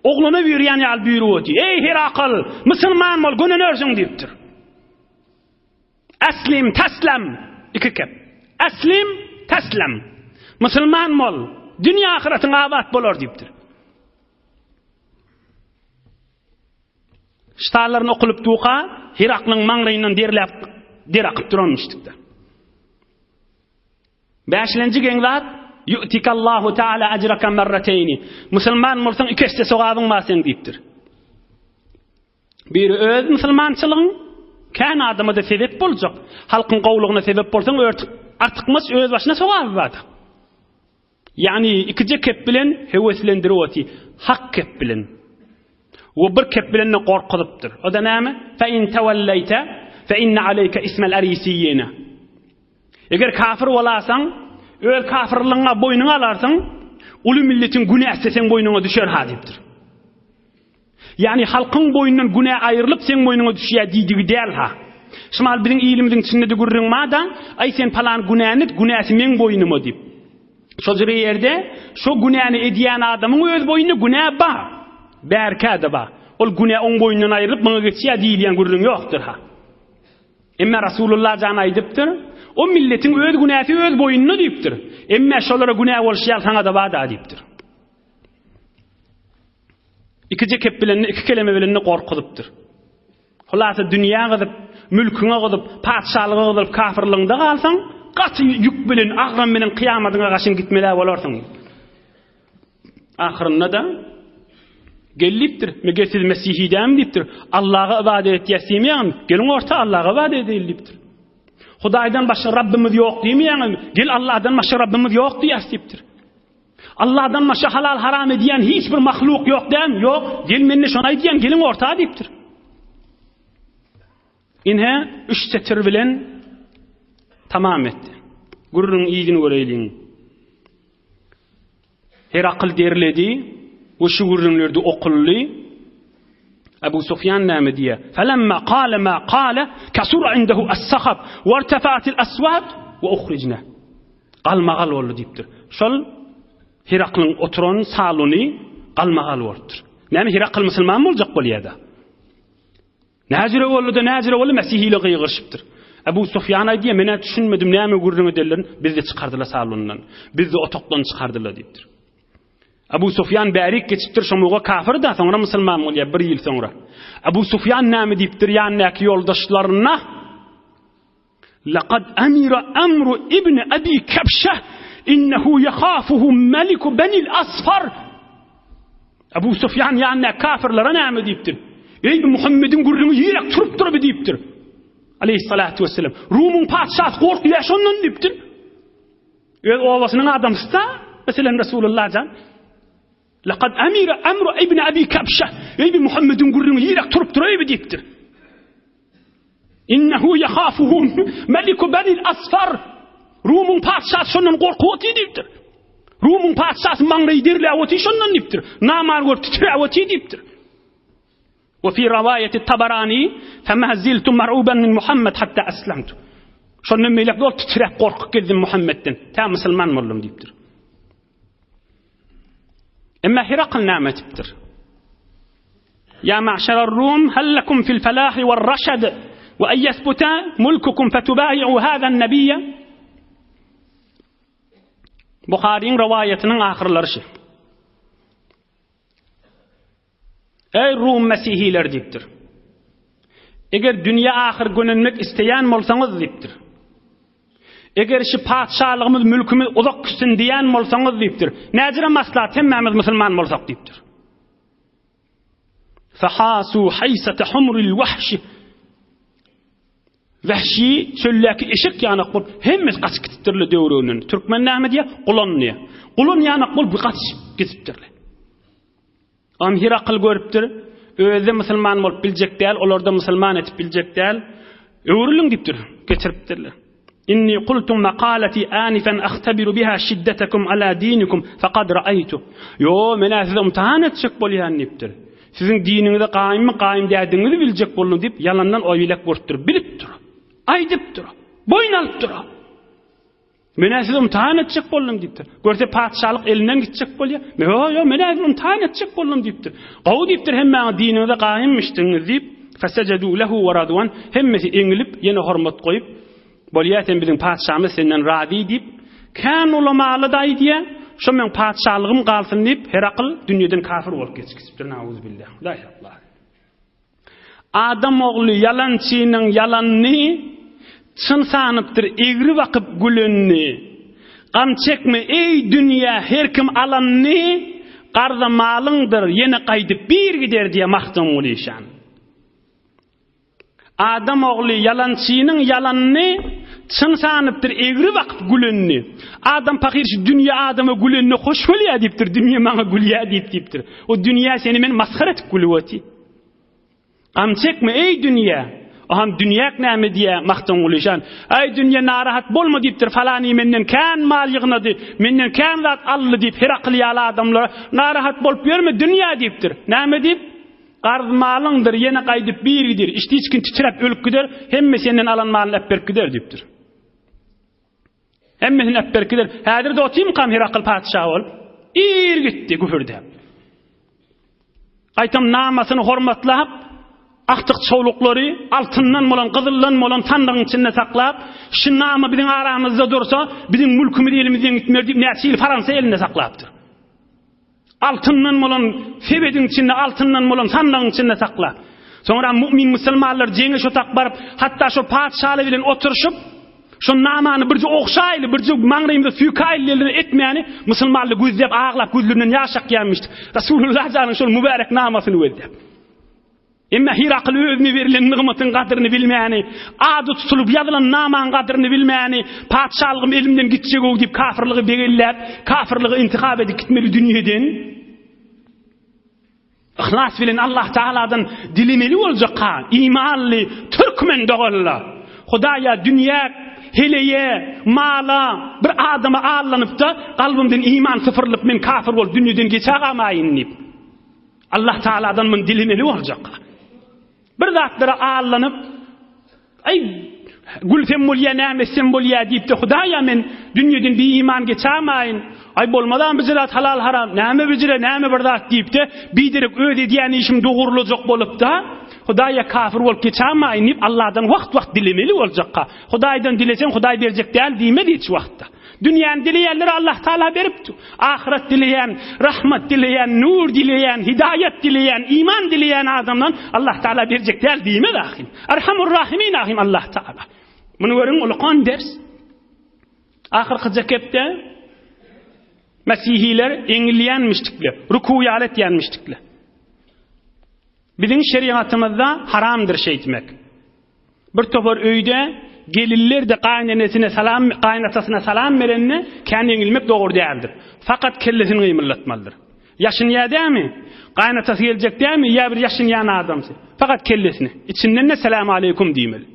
Oglana buýurýan ýaly buýrup otyr. Eý Hirakl, musulman bol, gönenersiň diýipdir. Eslim teslem, iki kep. Eslim teslem. Musulman bol, dünýä ahyratyň abat bolar diýipdir. Ştallaryny okulyp duka, Heraklyň maňlaýyndan derläp, der akyp duranmyşdykda. Bäşilenji geň zat, Yu'tikallahu ta'ala ajraka marratayni. Musulman bolsaň iki esse sogabyň bar seň diýipdir. Biri öz musulmançylygyň kän adama-da sebep boljak. Halkyň gowulygyna sebep bolsaň artykmaç öz başyna sogaby bar. Ýagny ikije kep bilen höweslendirip oty, hak kep bilen. We bir kep bilen-de gorkuzypdyr. O-da näme? Fe in tewelleýte fe inne aleýke ismel erisiýine. Eger kafir bolasaň, öz kafirligiňe boýnuňa alarsyň, uly milletiň günäsi seň boýnuňa düşer ha diýipdir. Ýagny halkyň boýnundan günä aýrylyp seň boýnuňa düşýär diýdigi däl-ha. Şumal biziň ilimiziň içinde-de gürrüň bar-da, aý sen palan günäni et, günäsi meň boýnuma diýip. Şo jüre ýerde şo günäni edýän adamyň öz boýnunda günä bar. Bärkä-de bar. Ol günä oň boýnundan aýrylyp maňa geçýär diýilýän gürrüň ýokdur-ha. Emme Rasulullah jan aýdypdyr, o milletiň öz günäsi öz boýnunda diýipdir. Emme şolara günä bolşy ýaly saňa-da bar-da diýipdir. Ikije kep bilen, iki keleme bilen gorkuzypdyr. Hulasa dünýä gyzyp, mülküňe gyzyp, patyşalyga gyzyp kafirligiňde galsaň, gaty ýük bilen, agram bilen kyýamadyňa gaşyn gitmeli bolarsyň. Ahyrynda-da gelipdir. Meger siz mesihi dämi diýipdir. Allaha ybadat etýäs diýmeýäňmi? Geliň orta Allaha ybadat edeli diýipdir. Hudaýdan başga Rabbimiz ýok diýmeýäňizmi? Gel Allahdan başga Rabbimiz ýok diýýäs diýipdir. Allahdan başga halal haram edýän hiç bir mahluk ýok dämi? Ýok. Gel mende şony aýdýan, geliň orta diýipdir. Ine, üç setir bilen tamam etdi. Gürrüň yzyny göreýliň. Herakyl derledi we şu gürrüňlerde okuldy. Abu Sufýan näme diýýär? Felemma kale ma kale kasura indehu as-sahab we irtefa'atil aswat we uhrijna. Galmagal boldy diýipdir. Şol Heraklyň oturan salony galmagal bolupdyr. Näme Herakl musulman boljak bolýar-da? Näjüre boldy-da, näjüre boldy, mesihile gygyryşypdyr. Ebu Sufýan aýdýar, men-ä düşünmedim näme gürrüň edenlerini, bizi çykardylar salondan. Bizi otagdan çykardylar diýipdir. Ebu Sufýan bärik geçipdir, şomuga kafir-da, soňra musulman bolýar bir ýyl soňra. Ebu Sufýan näme diýipdir ýanyndaky ýoldaşlaryna? Laqad amira amru ibn Abi Kabşa innehu yahafuhu maliku benil asfar. Ebu Sufýan ýanyndaky kafirlere näme diýipdir? Eý, bu Muhammediň gürrüňi ýürek turupdyr bi diýipdir. Aleyhissalatu vesselam. Rumyň patyşasy gorkýar şondan diýipdir. Öz obasynyň adamsy-da, meselem Resulullah jan. Laqad amira amru ibn Abi Kabşa. Eý, bu Muhammediň gürrüňi ýürek turupdyr eý bi diýipdir. Innehu yahafuhu meliku benil asfar. Rumyň patyşasy şondan gorkup otyr diýipdir. Rumyň patyşasy maňlaýy derläp otyr şondan diýipdir. Namany görüp titräp otyr diýipdir. Ve fi rawaýeti Tabarani fema ziltu mar'uban min Muhammed hatta aslamtu. Şondan beýläk ol titräp gorkup gezdim Muhammedden. Tä musulman boldum diýipdir. Emma Herakl näme etipdir? Ya ma'şarar Rum, hal lekum fil falahi wal raşad we en yesbuta mulkukum fetubayi'u hâzan nebiyye? Buharyň rowaýatynyň ahyrlary şu. Eý Rum mesihileri diýipdir. Eger dünýä ahyr gönenmek isleýän bolsaňyz diýipdir. Eger şu patyşalygymyz, mülkümiz uzak gitsin diýen bolsaňyz diýipdir. Näjire maslahat hemmämiz musulman bolsak diýipdir. Fahasu haysata humril wahşi. Wahşi çöldäki eşek ýanak bolup hemmesi gaçyp gitipdirler döwreginden. Türkmen näme diýýär? Gulan diýýär. Gulan ýanak bolup gaçyp gitipdirler. Am Hirakyl görüpdir. Özi-de musulman bolup biljek däl, olar-da musulman edip biljek däl. Öwrüliň diýipdir. Getiripdirler. Inni kultu makalati anifen ahtabiru biha şiddetakum ala dinikum faqad ra'aytu. Ýo, men-ä sizi ymtahan etjek bolýan diýipdir. Siziň diniňize gaýymmy, gaýym dädigiňizi biljek boldum diýip, ýalandan oý-bilek görüpdir. Bilipdir. Aýdypdyr. Boýun alypdyr. Men-ä sizi ymtahan etjek boldum diýipdir. Görse patyşalyk elinden gitjek bolýar. Ýo, ýo, men-ä sizi ymtahan etjek boldum diýipdir. Gowy diýipdir, hemmäňiz diniňize gaýymmyşdyňyz diýip, fesejedu lehu we raduan, hemmesi eňilip, ýene hormat goýup, bolýa sen biziň patyşamyz senden razy diýip, kän ulamaly-da aýdýar, şo meň patyşalygym galsyn diýip, Herakyl dünýeden kafir bolup geçip gitipdir, nauzubilla. Hudaý saklasyn. Adam ogly ýalançynyň ýalanyny Çyn sanypdyr egri bakyp gülenini. Gam çekme eý dünýä her kim alanyny Garza malyňdyr ýene gaýdyp bir gider diýýär Magtymguly işan. Adam ogly ýalançynyň ýalanyny Çyn sanypdyr egri bakyp gülenini. Adam pahyr şu dünýä adama gülenine hoş bolýar diýipdir, dünýe maňa gülýär diýip diýipdir. O dünýä seni men masgara etip gülüp otyr. Gam çekme eý dünýä. Oham dünýäk näme diýýär Magtymguly şan. Eý dünýe narahat bolma diýipdir, falany menden kän mal ýygnady, menden kän zat aldy diýip her akyl ýaly adamlara narahat bolup ýörme dünýä diýipdir. Näme diýip? Garz malyňdyr, ýene gaýdyp bir gider, içdi içgin titräp ölüp gider, hemme senden alan malyny äpberip gider diýipdir. Hemmesini äpberip gider. Häzir-de otyrmykam Herakyl patyşa bolup? Ir gitdi güpürdäp. Gaýtam namasyny hormatlap, agtyk çowluklary altyndan bolan, gyzyldan bolan sandygyň içinde saklap, şu nama biziň aramyzda dursa, biziň mülkümiz elimizden gitmez diýip, näçe ýyl Fransa elinde saklapdyr. Altyndan bolan sebediň içinde, altyndan bolan sandygyň içinde sakla. Soňra mu'min musulmanlar jeňe şo tak baryp, hatda şo patyşaly bilen oturyşyp, şo namany birje ogşaýly, birje maňlaýymyza süýkäýli diýenleri etmäni musulmanlar gözläp aglap gözlerinden ýaş akýarmyşdy. Rasulullah janyň şol mübärek namasyny gözläp. Emma Hirakyl özüne berlen nygmatyň gadyryny bilmäni, ady tutulyp ýazylan namaň gadyryny bilmäni, patyşalygym elimden gitjeg-ow diýip kafyrlygy begelläp, kafyrlygy intihap edip gitmeli dünýeden. Yhlas bilen Allah Tagaladan dilemeli boljak-ha, imanly türkmen doganlar! Hudaýa dünýä, heleýe, mala, bir adama allanyp-da, kalbymdan iman sypyrylyp men kafyr bolup dünýeden geçägamaýyn diýip. Allah Taaladan muny dilemeli boljak. Bir zatlara allanyp, aý gülsem bolýa, näme etsem bolýa diýip-de Hudaýa men dünýeden bir iman geçämaýyn. Aý bolmazam bir zat halal haram, näme bijire, näme bir zat diýip-de, biderek öz edýän işim dogurlajak bolup-da, Hudaýa kafir bolup geçämaýyn diýip Allahdan wagt-wagt dilemeli boljakka. Hudaýdan dileseň Hudaý berjek däl diýmez hiç wagtda. Dünýäni dileýänlere Allah Taala beripdi. Ahyret dileýän, rahmat dileýän, nur dileýän, hidaýat dileýän, iman dileýän adamdan Allah Taala berjek däl diýmez ahym. Erhamur Rahimin ahym Allah Taala. Muny görüň ulukan ders. Ahyrky jekepde Mesihiler eňilýänmişdikler, ruku ýaly etýänmişdikler. Biziň şerigatymyzda haramdyr şeýtmek. Bir topar öýde gelinler-de gaýynenesine salam, gaýynatasyna salam berende kän eňilmek dogry däldir. Fakat kellesini gymyldatmalydyr. Ýaşynýar dämi? Gaýynatasy geljek dämi ýa bir ýaşynýan adamsy? Fakat kellesini. Içinden-de Salam aleýkum diýmeli.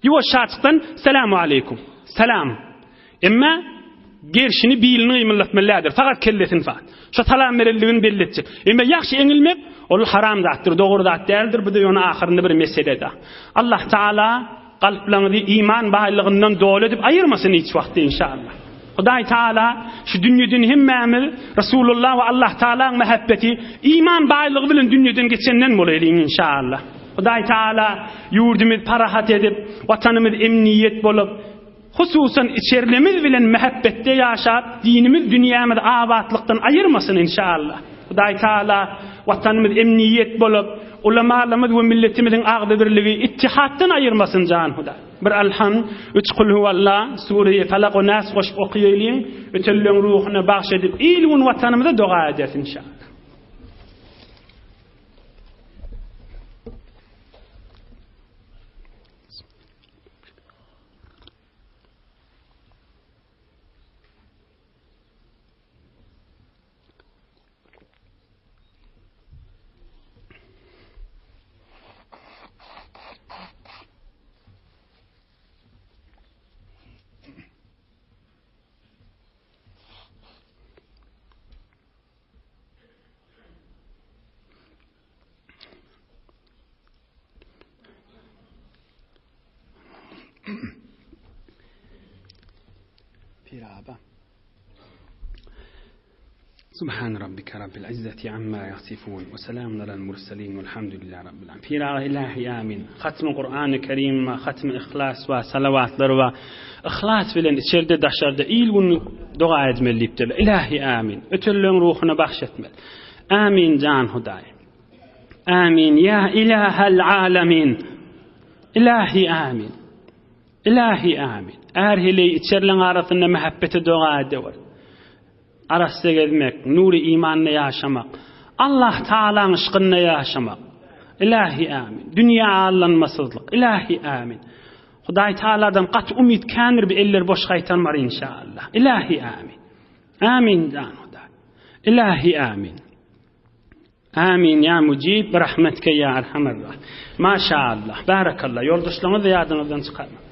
Ýuwaş şaçykdan Salam aleýkum. Salam. Emma gerşini bilini gymyldatmaly däldir. Fakat kellesini fakat. Şo salam berenligini belli etjek. Emma ýagşy eňilmek ol haram zatdyr, dogry zat däldir. Bu-da ýöne ahyrynda bir mesele-de. Allah Taala kalplaryňyzy iman baýlygyndan doly edip aýyrmasyn hiç wagtda inşallah. Hudaý Taala şu dünýeden hemmämiz Resulullah we Allah Taalaň mähebbeti iman baýlygy bilen dünýeden geçenden bolaýlyň inşallah. Hudaý Taala ýurdumyz parahat edip, watanymyz emniýet bolup, hususan içerlemiz bilen mähebbetde ýaşap, dinimiz dünýämiz abatlykdan aýyrmasyn inşallah. Hudaý Taala watanymyz emniýet bolup, ulamalarymyz we milletimiziň agzybirligi ittihatdan aýyrmasyn jan Hudaý. Bir Alham, üç Kulhuwalla, Sureýi Falak we Nas goşup okaýalyň, ötenleň ruhuna bagş edip, il-gün watanymyza doga ederis inşallah. Piraba. Subhan rabbika rabbil izzati amma yasifun we selamun alal murselin velhamdülillahi rabbil alamin. Pir aga ilahi amin. Hatmy Kur'an-ı Kerim we hatmy İhlas we salawatlar we ihlas bilen içerde daşarda il gün doga etmeli diýipdirler. Ilahi amin. Ötenleň ruhuna bahş etmeli. Amin jan Hudaý. Amin ya ilahal alamin. Ilahi amin. Ilahi amin. Är heleý içerleň arasynda mähebbete doga edewer. Arassa gezmek, nury imanda ýaşamak. Allah Taalaň yşkynda ýaşamak. Ilahi amin. Dünýä aldanmasyzlyk. Ilahi amin. Hudaý Taaladan gaty umyt kändir bir eller boş gaýtarmar inşallah. Ilahi amin. Amin jan Hudaý. Ilahi amin. Amin ya mujib bi rahmetike ya erhamer rahim. Maşallah. Barakallah. Ýoldaşlaryňyzy ýadyňyzdan çykarmaň.